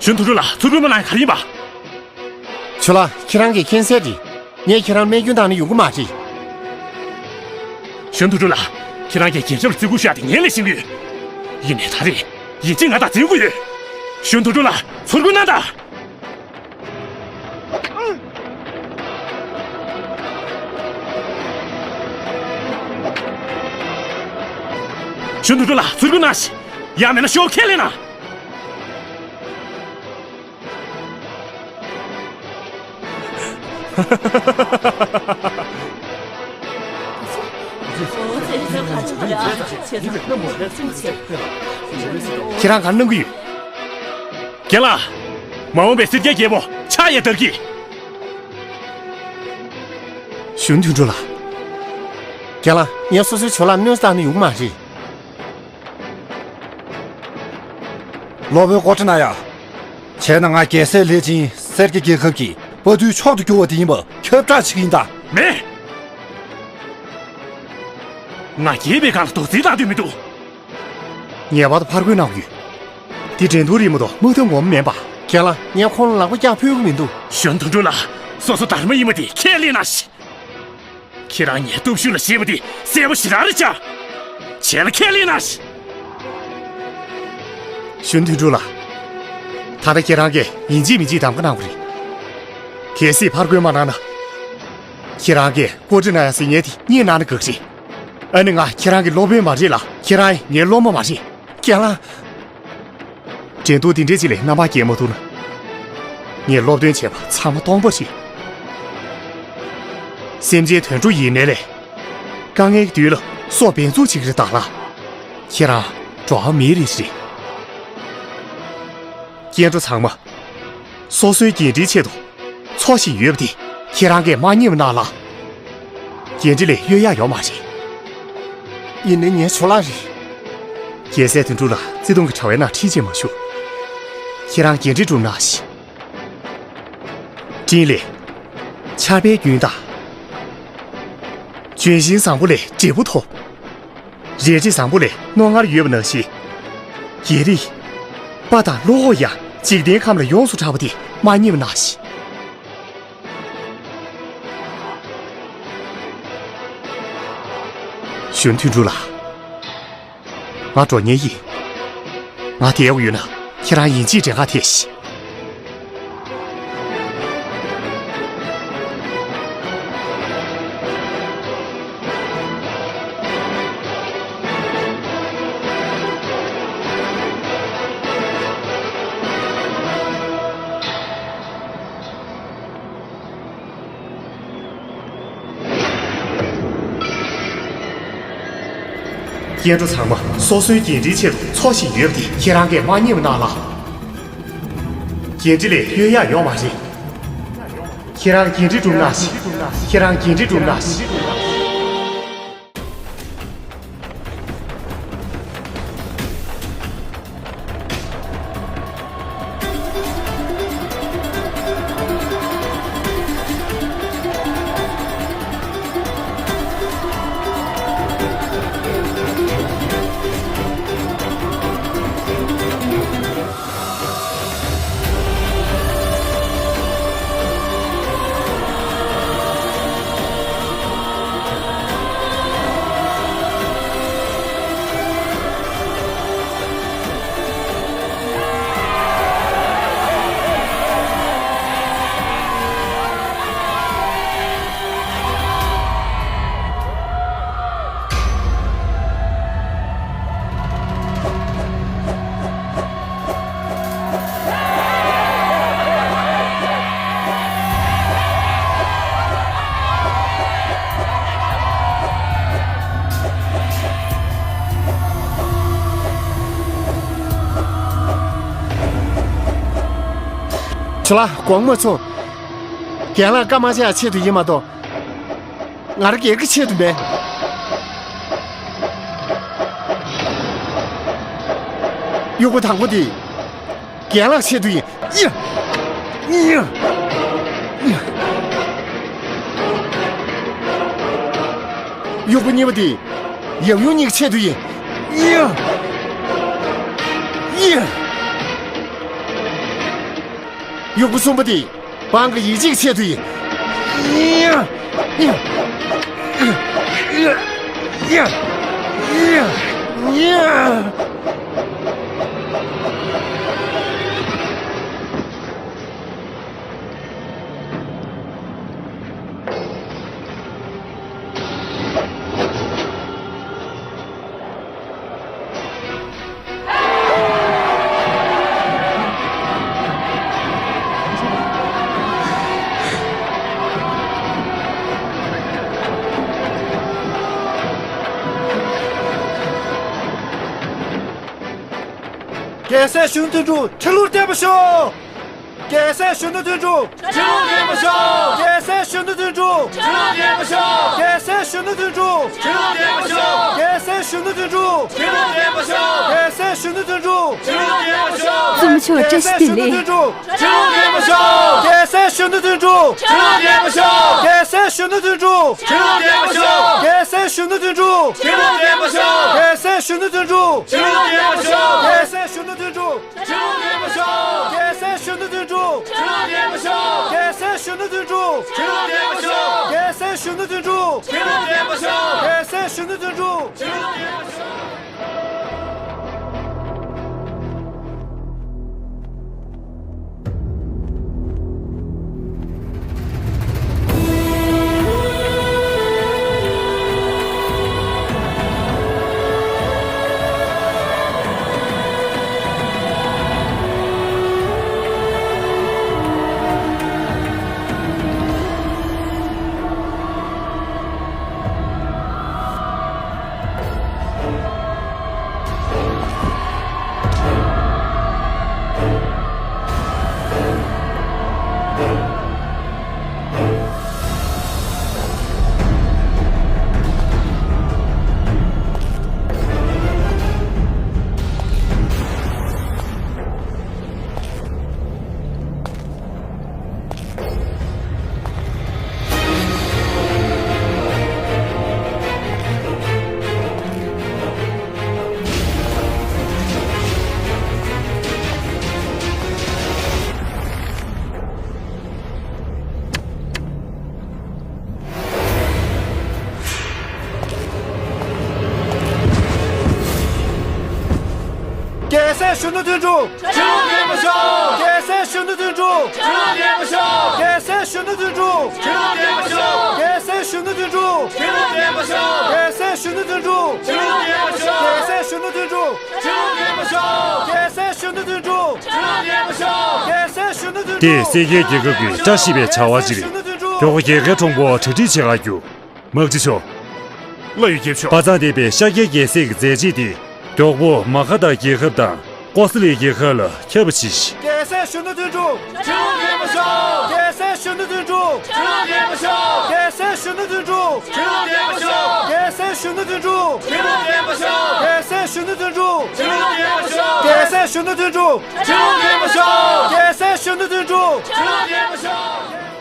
གཞོན་དུ་རུ་ལ་ཚུར་རྒོལ་མ་གནང་ག་རེ་ཡིན་པ། ཁྱོད་ལ་ཁྱེད་རང་གི་མཁྱེན་གསལ་དེ། ངས་ཁྱེད་རང་རྨས་སྐྱོན་བཏང་ན་ཡོང་གི་མ་རེད། གཞོན་དུ་འགྲོ་ལ། ཁྱེད་རང་གིས་རྒྱལ་ཁབ་ལ་བརྩི་བཀུར་ཞུ་ཡག་དེ་ངས་ལས་ཤེས་ཀྱི་ཡོད། ཡིན་ནའི་ད་རེས་ཡིད་ཆེས་ང་དང་འཛིན་དགོས་ཡོད། གཞོན་དུ་འགྲོ་ལ་ཚུར་རྒོལ་གནང་དང་། གཞོན་དུ་འགྲོ་ལ་ཚུར་རྒོལ་གནང་ཞིག། ཡང་མིན་ན་ཤོག་ཁས་ལེན་གནང་། ཁྱེད་རང་ག་རེ་གནང་གི་ཡོད། རྒན་ལགས། མ་འོངས་པའི་སེར་སྐྱའི་རྒྱལ་པོ་ཕྱག་གཡས་བདར་གྱིས། གཞོན་དུད་འགྲོ་ལགས། རྒན་ལགས། ངས་སོ་སོའི་ཇོ་ལགས་གནོད་བཏང་ན་ཡོང་གི་མ་རེད། སློབ་དཔོན་ཀོ་ཁྲི་ན་ཡ། བྱས་ན་ང་རྒྱལ་སྲས་ལྷས་བྱིན་སེར་སྐྱ་རྒྱལ་ཁབ་ཀྱི་དཔའ་རྟུལ་མཆོག་ཏུ་གྱུར་པ་དེ་ཡིན་པ་ཁྱབ་བསྒྲགས་བྱེད་ཀྱི་ཡིན་ད། མེད། ང་རྒྱལ་པོའི་སྒང་ལ་རྡོག་རྫིས་བཏང་འདོད་མི་འདུག། ངེས་པར་དུ་ཕར་རྒོལ་གནང་དགོས། འདི་འགྲན་བསྡུར་ཡིན་མ་གཏོགས་དམག་འཐབ་ངོ་མ་མིན་པ། རྒན་ལགས། ངས་ཁོང་ལ་ལག་པ་བཀྱག་ཕོད་ཀྱི་མི་འདུག། གཞོན་དུད་འགྲོ་ལགས། སོ་སོ་སྡར་མ་ཡིན་པ་དེ་ཁས་ལེན་གནང་ཞིག། ཁྱེད་རང་ངའི་སྟོབས་ཤུགས་ལ་ཞེད་པ་དེ་གསལ་པོ་ཞེ་དྲག་རེད་ཤག། བྱས་ན་ཁས་ལེན་གནང་ཞིག། གཞོན་དུད་འགྲོ་ལགས། ད་ལྟ་ཁྱེད་རང་གིས་ཡིན་གཅིག་མིན་གཅིག་གདམ་ག་གནང་དགོས་རེད། གལ་སྲིད་ཕར་རྒོལ་མ་གནང་ན། ཁྱེད་རང་གིས་ཀོ་ཁྲི་ན་ཡ་ཟེར་མཁན་དེ་རྙེད་གནང་ན་དགའ་གི་རེད། ཨ་ནི་ང་ཁྱེད་རང་གི་སློབ་དཔོན་མ་རེད་ལ། ཁྱེད་རང་ཡང་ངའི་སློབ་མ་མ་རེད། རྒན་ལགས། འགྲན་བསྡུར་འདི་འདྲའི་ཅིག་ལ་རྣམ་པ་རྒྱལ་མ་ཐུབ་ན། ངས་སློབ་སྟོན་བྱས་པ་ཚང་མ་སྟོང་པ་རེད། སེམས་ཅན་དོན་གྲུབ་ཡིན་ནའི་ལས། དཀའ་ངལ་གྱི་དུས་ལ་སྲོག་འབེན་འཛུགས་བྱེད་ཀྱི་རེད་ད་ལགས། ཁྱེད་རང་འགྲོ་བ་མིའི་རིགས་རེད། སྐྱེ་འགྲོ་ཚང་མ་སོ་སོའི་འགན་འཁྲིའི་ཆེད་དུ་འཚོ་བཞིན་ཡོད་པ་དེ་ཁྱེད་རང་གིས་མ་མཉེས་པ་གནང་ལགས། འགན་འཁྲི་ལས་གཡོལ་ཡག་ཡོད་མ་རེད། ཡིན་ནའི་ངའི་ཇོ་ལགས་རེད། རྒྱལ་སྲས་དོན་གྲུབ་ལགས་བརྩེ་དུང་གི་དྲ་བའི་ནང་ཁྲིད་བྱེད་མ་ཞུ། ཁྱེད་རང་འགན་འཁྲི་སྒྲུབ་གནང་ཞིག། འཕྲིན་ལས། ཆར་པའི་རྒྱུན་དང་། ལྗོན་ཤིང་བཟང་པོ་ལས་འབྲས་བུ་ཐོབ། རལ་གྲི་བཟང་པོ་ལས་རྣོ་ངར་ཡོད་པ་ནང་བཞིན། རྒྱལ་རིགས། དཔའ་དང་བློ་ཁོག་ཡང་འཇིག་རྟེན་ཁམས་ལ་ཡོངས་སུ་གྲགས་པ་དེ་མ་མཉེས་པ་གནང་ཞིག། གཞོན་དོན་གྲུབ་ལགས། ང་འགྲོ་མཁན་ཡིན། ང་བསྡད་དགོས་ཡོད་ན་ཁྱེད་རང་ཡིན་གཅིག་འདྲེན་ཁ་ཐེག་ཤིག། སྐྱེ་འགྲོ་ཚང་མ་སོ་སོའི་འགན་འཁྲིའི་ཆེད་དུ་འཚོ་བཞིན་ཡོད་པ་དེ་ཁྱེད་རང་གིས་མ་མཉེས་པ་གནང་ལགས། འགན་འཁྲི་ལས་གཡོལ་ཡག་ཡོད་མ་རེད། ཁྱེད་རང་འགན་འཁྲི་སྒྲུབ་གནང་ཞིག། ཁྱེད་རང་འགན་འཁྲི་སྒྲུབ་གནང་ཞིག། ཇོ་ལགས་དགོངས་མ་ཚོམས། རྒན་ལགས་སྐར་མ་ཆེ་ཡ་ཆེད་དུ་ཡིན་མ་གཏོགས། ང་རང་སྒེར་གྱི་ཆེད་དུ་མེད། གཡོག་པོ་དང་པོ་དེ་རྒན་ལགས་ཆེད་དུ་ཡིན། ཡ། ཡ། གཡོག་པོ་གཉིས་པ་དེ་ཡབ་ཡུམ་གཉིས་ཀྱི་ཆེད་དུ་ཡིན། ཡ། ཡ། གཡོག་པོ་གསུམ་པ་དེ། བང་གི་ཡིད་ཆེས་ཆེད་དུ་ཡིན། རྒྱལ་སྲས་གཞོན་ནུ་དོན་གྲུབ་ཁྲི་ལོར་བརྟན་པར་ཤོག། རྒྱལ་སྲས་གཞོན་ནུ་དོན་གྲུབ། ཁྲི་ལོར་བརྟན་པར་ཤོག། རྒྱལ་སྲས་གཞོན་ནུ་དོན་གྲུབ། ཁྲི་ལོར་བརྟན་པར་ཤོག། རྒྱལ་སྲས་གཞོན་ནུ་དོན་གྲུབ། ཁྲི་ལོར་བརྟན་པར་ཤོག། རྒྱལ་སྲས་གཞོན་ནུ་དོན་གྲུབ། ཁྲི་ལོར་བརྟན་པར་ཤོག། རྒྱལ་སྲས་གཞོན་ནུ་དོན་གྲུབ། ཁྲི་ལོར་བརྟན་པར་ཤོག། རྒྱལ་སྲས་གཞོན་ནུ་དོན་གྲུབ། ཁྲི་ལོར་བརྟན་པར་ཤོག། རྒྱལ་སྲས་གཞོན་ནུ་དོན་གྲུབ། ཁྲི་ལོར་བརྟན་པར་ཤོག། རྒྱལ་སྲས་གཞོན་ནུ་དོན་གྲུབ། ཁྲི་ལོར་བརྟན་པར་ཤོག། རྒྱལ་སྲས་གཞོན་ནུ་དོན་གྲུབ། ཁྲི་ལོར་བརྟན་པར་ཤོག། རྒྱལ་སྲས་གཞོན་ནུ་དོན་གྲུབ། ཁྲི་ལོར་བརྟན་པར་ཤོག། རྒྱལ་སྲས་གཞོན་ནུ་དོན་གྲུབ། ཁྲི་ལོར་བརྟན་པར་ཤོག། རྒྱལ་སྲས་གཞོན་ནུ་དོན་གྲུབ། ཁྲི་ལོར་བརྟན་པར་ཤོག། རྒྱལ་སྲས་གཞོན་ནུ་དོན་གྲུབ། ཁྲི་ལོར་བརྟན་པར་ཤོག། རྒྱལ་སྲས་གཞོན་ནུ་དོན་གྲུབ། ཁྲི་ལོར་བརྟན་པར་ཤོག། རྒྱལ་སྲས་གཞོན་ནུ་དོན་གྲུབ། ཁྲི་ལོར་བརྟན་པར་ཤོག། གཞོན་ནུ་དོན་གྲུབ། ཁྲི་ལོ་བརྟན་པ་ཤོག་རྒྱལ་སྲས་གཞོན་ནུ་དོན་གྲུབ། ཁྲི་ལོ་བརྟན་པ་ཤོག་རྒྱལ་སྲས་གཞོན་ནུ་དོན་གྲུབ། ཁྲི་ལོ་བརྟན་པ་ཤོག་རྒྱལ་སྲས་གཞོན་ནུ་དོན་གྲུབ། ཁྲི་ལོ་བརྟན་པ་ཤོག་རྒྱལ་སྲས་གཞོན་ནུ་དོན་གྲུབ། ཁྲི་ལོ་བརྟན་པ་ཤོག་རྒྱལ་སྲས་གཞོན་ནུ་དོན་གྲུབ། ཁྲི་ལོ་བརྟན་པ་ཤོག་རྒྱལ་སྲས་གཞོན་ནུ་དོན་གྲུབ། ཁྲི་ལོ་བརྟན་པ་ཤོག་རྒྱལ་སྲས་གཞོན་ནུ་དོན་གྲུབ། དེས་སེར་སྐྱའི་རྒྱལ་ཁབ་ཀྱི་བཀྲ་ཤིས་པའི་བྱ་བ་ཅིག་མགྱོགས་པོ་རྒྱལ་ཁའི་གྲོང་པོར་གྲ་སྒྲིག་བྱེད་ག་རྒྱུ། དམག་སྤྱི་མཆོག་དབུས་རྒྱལ་ཕྱོགས། པ་ཚང་སྡེ་པའི་ཤཱཀྱའི་རྒྱལ་སྲས་ཀྱི་མཛད་རྗེས་དེ། མགྱོགས་པོ་མ་ཁ་ཐག་རྒྱལ་ཁབ་དང་ཀོ་ས་ལའི་རྒྱལ་ཁབ་ལ་ཁྱབ་པ་བྱས་ཤིང་། རྒྱལ་སྲས་གཞོན་ནུ་དོན་གྲུབ། ཁྲི་ལོ་བརྟན་པ་ཤོག་རྒྱལ་སྲས་གཞོན་ནུ་དོན་གྲུབ། ཁྲི་ལོ་བརྟན་པ་ཤོག་རྒྱལ་སྲས་གཞོན་ནུ་དོན་གྲུབ། ཁྲི་ལོ་བརྟན་པ་ཤོག་རྒྱལ་སྲས་གཞོན་ནུ་དོན་གྲུབ། ཁྲི་ལོ་བརྟན་པ་ཤོག་རྒྱལ་སྲས་གཞོན་ནུ་དོན་གྲུབ། ཁྲི་ལོ་བརྟན་པ་ཤོག་རྒྱལ་སྲས་གཞོན་ནུ་དོན་གྲུབ། ཁྲི་ལོ་བརྟན་པ་ཤོག་རྒྱལ་སྲས་གཞོན་ནུ་དོན་གྲུབ། ཁྲི་ལོ་བརྟན་པ་ཤོག་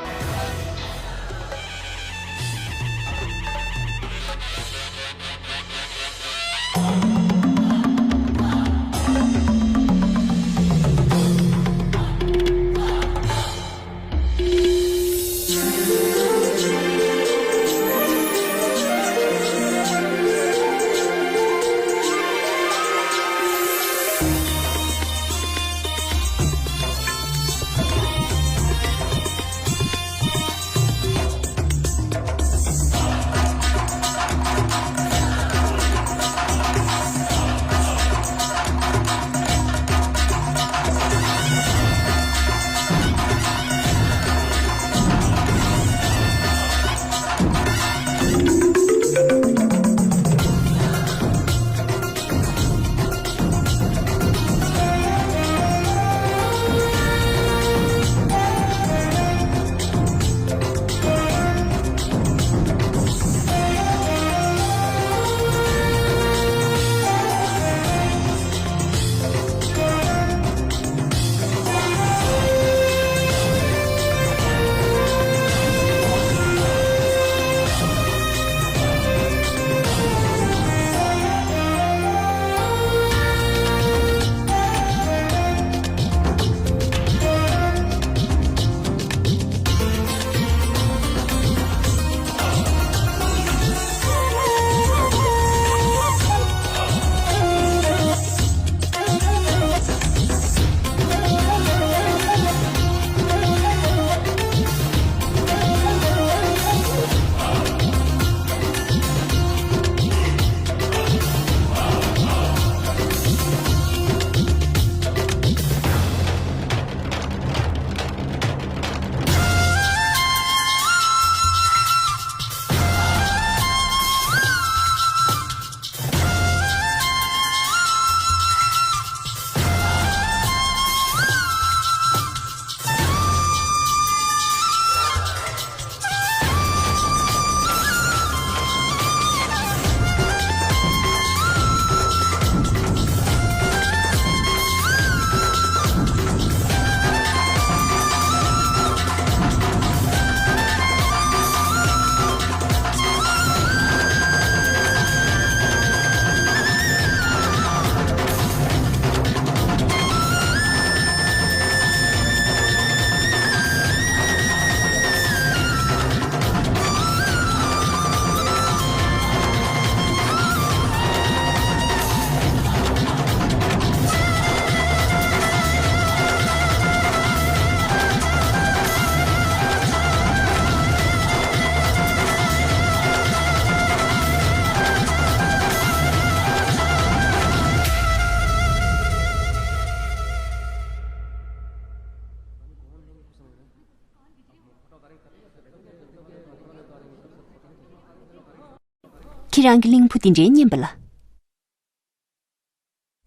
ཁྱེད་རང་གི་གླིང་བུ་དེ་འདྲའི་སྙན་པ་ལ།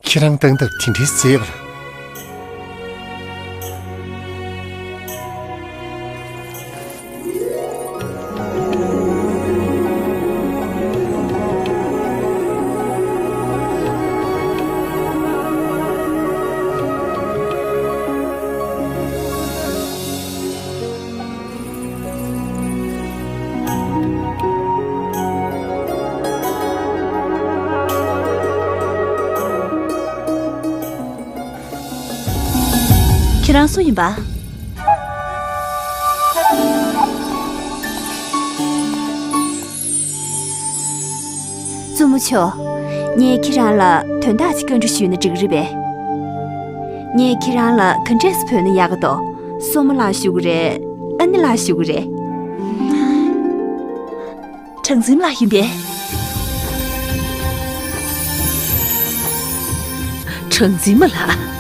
ཁྱེད་རང་སྟངས་སྟབས་དེ་འདྲའི་མཛེས་པ་ལ། ཁྱེད་རང་སུ་ཡིན་པ། བཙུན་མོ་མཆོག་ངས་ཁྱེད་རང་ལ་དོན་དག་ཅིག་བཀའ་འདྲི་ཞུས་ན་འགྲིག་རེད་པས། ངས་ཁྱེད་རང་ལ་ག་འདྲས་སེ་བོས་ན་ཡག་ག་འདུག་སྲུ་མོ་ལགས་ཞུ་གི་རེད། ཨ་ནེ་ལགས་ཞུ་གི་རེད། གྲངས་འཛིན་ལགས་ཡིན་པས། གྲངས་འཛིན་མ་ལགས།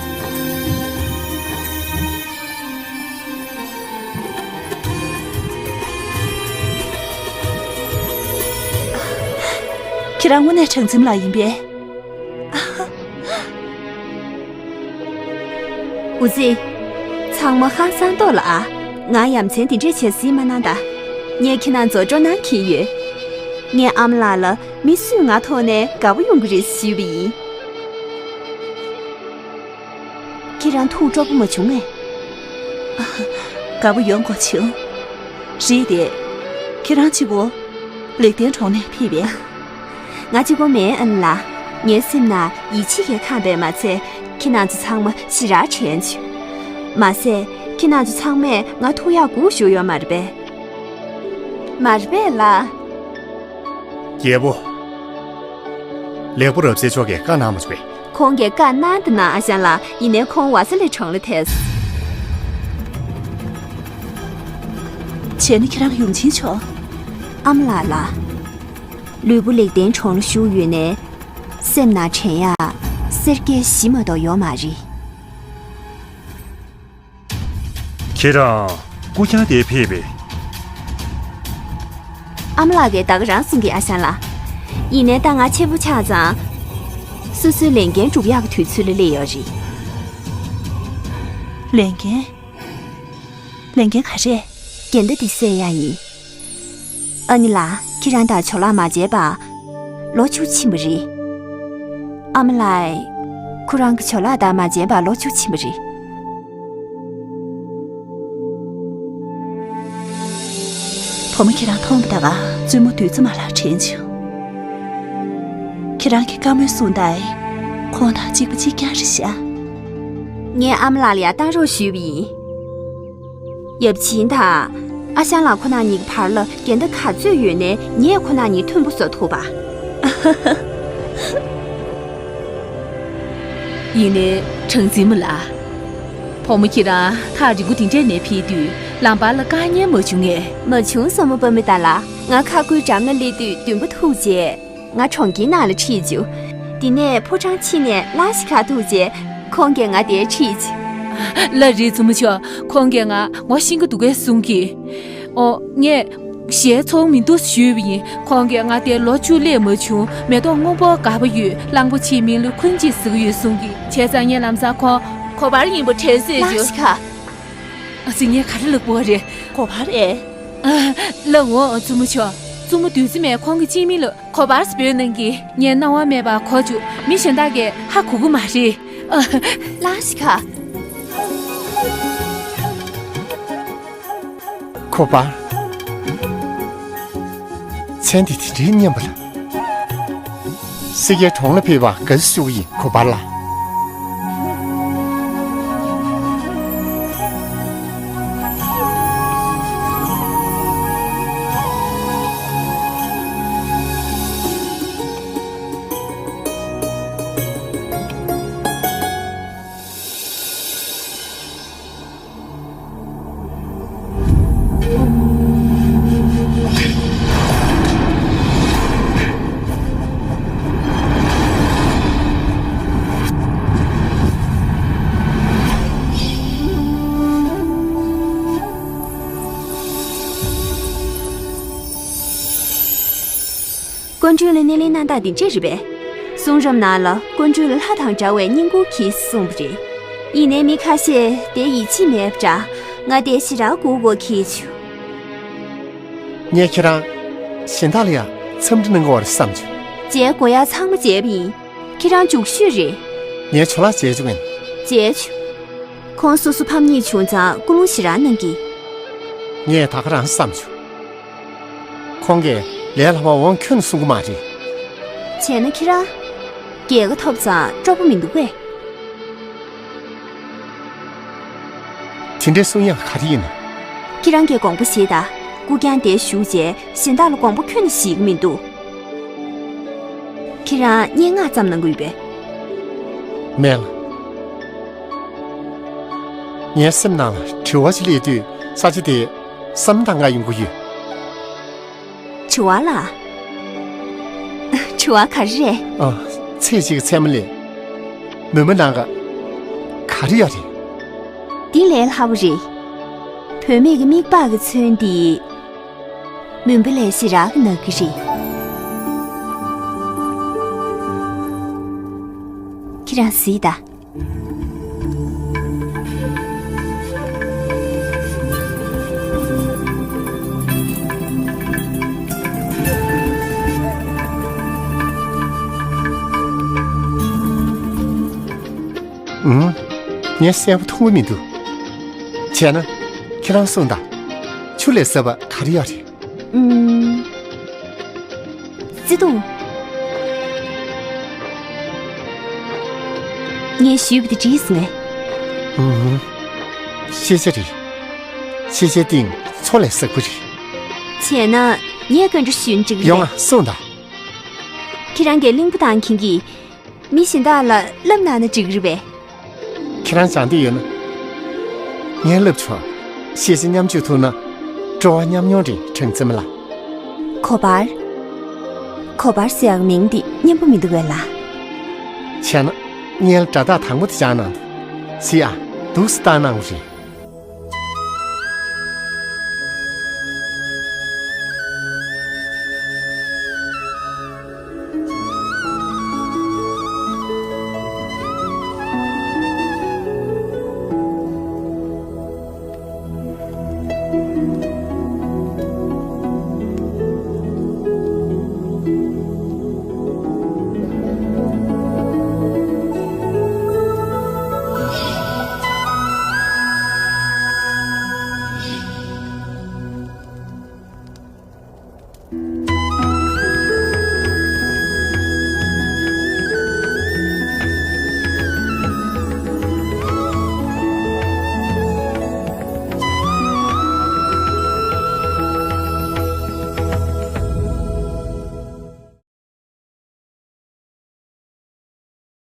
ཁྱེད་རང་དངོས་གནས་གྲངས་འཛིན་ལགས་ཡིན་པས། འུ་ཙི། ཚང་མ་ཧང་སང་ཏོག་ལ་ཨ། ང་ཡ་མཚན་དེ་འདྲས་བྱེད་སྲིད་མ་གནང་ད། ངས་ཁྱེད་རང་ཚོ་སྤྲོ་སྣང་འཁྱེར་ཡོད། ངས་ཨ་མ་ལགས་ལ་མི་སུས་ང་ཐོག་ནས་དགའ་པོ་ཡོང་གི་རེད་ཞུས་པ་ཡིན། ཁྱེད་རང་ཐུགས་སྤྲོ་པོ་མ་བྱུང་ངས། དགའ་པོ་ཡོང་དགོས་བྱུང་། རེད་དེ། ཁྱེད་རང་གཅིག་པོ། ལེགས་ལྡན་གྲོང་ནས་ཕེབས་པས། ང་གཅིག་པོ་མིན་ཨ་ནེ་ལགས། ངའི་སེམས་ནང་ཡིད་ཆེས་ཀྱིས་ཁེངས་པས་མ་ཚད། ཁྱེད་རང་ཚོ་ཚང་མ་ཞེ་དྲག་དྲན་བྱུང་། མ་ཟད། ཁྱེད་རང་ཚོ་ཚང་མས་ང་ཐུགས་ཡག་སྒུག་བཞུགས་ཡོད་མ་རེད་པས། མ་རེད་པས་ལགས། རྒྱལ་པོ། ལེགས་པོ་རབ་གསལ་མཆོག་གིས་བཀའ་གནང་མ་བྱུང་བས། ཁོང་གིས་བཀའ་གནང་དང་གནང་ཨ་ཞང་ལགས། ཡིན་ནའི་ཁོང་ཝ་ས་ལི་གྲོང་ལ་ཐད་སོང་། བྱས་ན་ཁྱེད་རང་ཡུམ་ཆེན་མཆོག་ཨ་མ་ལགས་ལགས། ལུས་པོ་ལེགས་ལྡན་གྲོང་ལ་བཞུགས་ཡོད་ནའི། སེམས་ནང་དྲན་ཡག་སེར་སྐྱའི་གཞི་མ་གཏོགས་ཡོད་མ་རེད། ཁྱེད་རང་སྐུ་རྐྱང་དེ་ཕེབས་པས། ཨ་མ་ལགས་ཀྱིས་ད་ག་རང་གསུང་གི་ཨ་ཞང་ལགས། ཡིན་ནའི་ད་ང་ཆེན་པོ་ཆགས་ཙང་། སོ་སོའི་ལས་འགན་སྒྲུབ་ཡག་གི་དུས་ཚོད་ལ་སླེབས་ཡོད་རེད། ལས་འགན། ལས་འགན་ག་རེ། འགལ་ཟླ་འདི་སེལ་ཡག་ཡིན། ཨ་ནེ་ལགས། ཁྱེད་རང་དང་ཇོ་ལགས་མ་མཇལ་བར་ལོ་བཅུ་ཕྱིན་པ་རེད། ཨ་མ་ལགས། ཁོ་རང་གི་ཇོ་ལགས་དང་མ་མཇལ་བར་ལོ་བཅུ་ཕྱིན་པ་རེད། བུ་མོ་ཁྱེད་རང་མཐོང་བ་དང་བཙུན་མོ་བདུད་རྩི་མ་ལགས་དྲན་བྱུང་། ཁྱེད་རང་གིས་བཀའ་མོལ་གསུངས་དང་། ཁོང་དང་གཅིག་པ་གཅིག་རྐྱང་རེད་ཤག་ངས་ཨ་མ་ལགས་ལ་ཡར་བཏང་རོགས་ཞུས་པ་ཡིན། ཡབ་ཆེན་དང་། ཨ་ཞང་ལགས་ཁོ་རང་གཉིས་ཀྱི་བར་ལ་འགལ་ཟླ་ག་ཚོད་ཡོད་ནའི་ངས་ཁོ་རང་གཉིས་མཐུན་པོ་བཟོ་ཐུབ་པ། ཡིན་ནའི་གྲངས་འཛིན་མ་ལགས། བུ་མོ་ཁྱེད་རང་ཐག་རིང་པོ་དེ་འདྲས་ནས་ཕེབས་དུས་ལམ་བར་ལ་དཀའ་ངལ་མ་བྱུང་ངས། མ་བྱུང་སྲུ་མོ་པཱ་མི་ཏཱ་ལགས། ང་ཁ་ཁུའི་འགྲམ་ལ་སླེབས་དུས་མདུན་པ་ཐུག་རྗེས། ང་གྲོང་ཁྱེར་ནང་ལ་ཁྲིད་བྱུང་། དེ་ནས་ཕོ་བྲང་ཕྱི་ནས་ལ་ཤི་ཁ་ཐུག་རྗེས། ཁོང་གིས་ང་དེར་ཁྲིད་བྱུང་། ལགས་རེད་བཙུན་མོ་མཆོག་ཁོང་གིས་ང་ངོ་ཤེས་ཀྱི་འདུག་གས་གསུང་གི། ཨོ། ངས་ཞལ་ཚོར་མི་འདུག་ཞུས་པ་ཡིན། ཁོང་གིས་ང་དེར་ལོ་བཅུ་སླེབས་མ་བྱུང་། མེ་ཏོག་སྔོན་པོ་དགའ་པོ་ཡོད། གླང་པོ་ཆེའི་མིང་ལ་ཁུན་ཅི་ཟེར་གྱི་ཡོད་གསུང་གི། བྱས་ཙང་ངས་ལམ་སང་ཁོང་གོ་བར་ཡིན་པ་དྲན་སོང་། ལ་ཤི་ཁ། ཨ་ཙི། ངས་ག་རེ་ལབ་དགོས་རེད། གོ་བར་ཨེ། ཨ། ལགས་འོང་བཙུན་མོ་མཆོག་བཙུན་མོ་བདུད་རྩི་མས་ཁོང་གི་སྤྱི་མིང་ལ་གོ་བར་འབོད་གནང་གི། ངས་སྣང་བ་མེད་པར་གོ་བྱུང་། མི་གཞན་དག་གིས་ཧ་གོ་གི་མ་རེད། ཨ། ལ་ཤི་ཁ། གོ་བར། མཚན་དེ་དེ་འདྲའི་སྙན་པ་ལ། སེར་སྐྱའི་གྲོང་ལ་ཕེབས་པར་དགའ་བསུ་ཞུ་གི་ཡིན། གོ་བར་ལ། སྐུ་མགྲོན་ལ་སྣེ་ལེན་གནང་སྟངས་འདི་འདྲས་རེད་པས། གསུང་རབ་ནང་ལ་སྐུ་མགྲོན་ལ་ལྷ་དང་འདྲ་བའི་བསྙེན་བཀུར་གྱིས་གསུངས་པ་རེད། ཡིན་ནའི་མི་ཁ་ཤས་དེ་ཡིད་ཆེས་མེད་པ་འདྲ། ང་དེ་ཞེ་དྲག་སྒུག་དགོས་ཁེལ་བྱུང་། ངས་ཁྱེད་རང་གཞན་དག་ལ་ཡང་འཚམས་འདྲི་གནང་དགོས་པ་རེད་བསམ་བྱུང་། མཇལ་དགོས་ཡག་ཚང་མ་མཇལ་བ་ཡིན། ཁྱེད་རང་མཇུག་ཤོས་རེད། ངས་ཇོ་ལགས་མཇལ་བྱུང་ངས། མཇལ་བྱུང་། ཁོང་སོ་སོ་ཕམ་ཉེས་བྱུང་ཙང་སྐུ་རླུང་ཞེ་དྲག་གནང་གི། ངས་ད་ག་རང་བསམ་བྱུང་། ཁོང་གིས་ལས་སླ་པོ་འོང་ཁྱོན་ནས་གསུང་གི་མ་རེད། བྱས་ན་ཁྱེད་རང་། རྒྱལ་ཁ་ཐོབ་ཙང་སྤྲོ་པོ་མི་འདུག་པས། དེ་འདྲའི་གསུང་ཡག་ག་རེ་ཡིན་ནམ། ཁྱེད་རང་གིས་དགོངས་པ་བཞེས་དང་། སྐུ་རྐྱང་དེར་བཞུགས་རྗེས་གཞན་དག་ལ་དགོངས་པ་ཁྱོན་ནས་བཞེས་ཀྱི་མི་འདུག་ཁྱེད་རང་སྙན་ངག་ཙམ་གནང་གི་ཡོད་པས། མེད་ལགས། ངའི་སེམས་ནང་ལ་དྲི་བ་ཞིག་སླེབས་དུས་ས་ཆ་དེ་བསམ་བློ་བཏང་ག་ཡོང་གི་ཡོད། དྲི་བ་ལ། དྲི་བ་ག་རེ་རེད། ཨ། ཚེས་གཅིག་གི་མཚན་མོ་ལ་མུན་པ་ནང་ག་ག་རེ་ཡོད་རེད། འདི་ལས་སླ་པོ་རེད། བུད་མེད་ཀྱི་མིག་ལྤགས་ཀྱིས་མཚོན་ཏེ། མུན་པ་ལས་ཞེ་དྲག་གི་ནག་གི་རེད། ཁྱེད་རང་གཟིགས་དང་། ཨུམ། ངས་གསལ་པོ་མཐོང་གི་མི་འདུག་བྱས་ན། ཁྱེད་རང་གསུངས་དང་། ཆུ་ལས་ཟབ་པ་ག་རེ་ཡོད་རེད། ཨུམ། བརྩེ་དུང་། ངས་ཞུས་པ་དེ་འགྲིག་སོང་ངས། ཨུམ། ཤེས་བྱ་རེད། ཤེས་བྱའི་སྟེང་མཚོ་ལས་ཟབ་པོ་རེད། བྱས་ན་ངས་ག་འདྲ་ཞུས་ན་འགྲིག་གི་ཡོང་རེད། ང་གསུངས་དང་། ཁྱེད་རང་གིས་གླིང་བུ་དང་ཁྱིམ་གྱི་མི་གཞན་དག་ལ་བསླབ་གནང་ན་འགྲིག་གི་རེད་པས། ཁྱེད་རང་སྦྱང་འདོད་ཡོད་ན། ངས་བསླབ་ཆོག་ཤེས་བྱ་མཉམ་སྤྱོད་ཐུབ་ན། སྤྲོ་བ་མཉམ་མྱོང་རེད་དྲང་བཙན་མ་ལགས། གོ་བར། གོ་བར་ཟེར་ཡག་མིང་འདི་སྙན་པོ་མི་འདུག་པས་ལགས། བྱས་ན། ངས་སྒྲ་ཐག་དང་པོ་དེ་སྦྱང་གནང་། གཟིགས་ཨ། འདུག་སེ་བཏང་གནང་བ་རེད།